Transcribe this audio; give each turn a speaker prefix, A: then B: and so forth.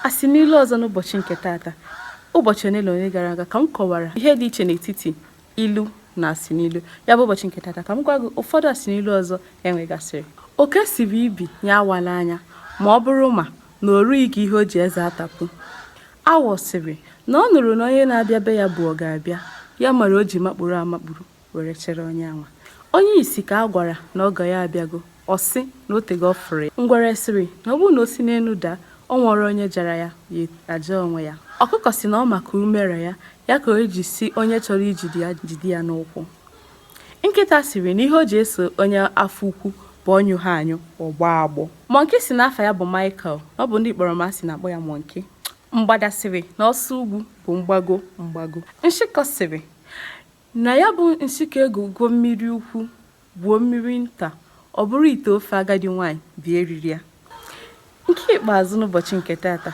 A: Asịnilu ọzọ n'ụbọchị nke taata. Ụbọchị ole na ole gara aga ka m kọwara ihe dị iche n'etiti ilu na asịnilu. Ya bụ ụbọchị nke taata ka m gwa gị ụfọdụ asịnilu ọzọ e nwegasịrị. Oke sịrị ibe ya awala anya ma ọ bụrụ ma na o rughị ka ihe o ji eze atapu. Awọ sịrị na ọ nụrụ na onye na-abịa be ya bu ọgụ abịa, ya mere o ji makpuru amakpuru were chere onye anwa. Onye isi ka a gwara na ọgọ ya abịago, ọ sị na o tego ọ fụrụ ya. Ngwere sịrị na ọ bụrụ na o si n'elu daa, o nwerọ onye jara ya, ya aja onwe ya. Ọkụkọ sị na ọ ma ka ume ra ya, ya ka o ji sị onye chọrọ ijide ya jide ya n'ụkwụ. Nkịta sịrị na ihe o ji eso onye afọ ukwu bụ ọ nyụha anyụ, ọ gbọọ agbọ. Monkey sị na afa ya bụ Michael, na ọ bụ ndị kpọrọmasị na-akpọ ya Monkey. Mgbada sịrị na ọsọ ugwu bụ mgbago mgbago. Nshịkọ sịrị na ya bụ nshịkọ egwugo mmiri ukwu gwuo mmiri nta, ọ bụrụ ite ofe agadi nwaanyị bụ ihe riri ya. Nke ikpeazụ n'ụbọchị nke taata.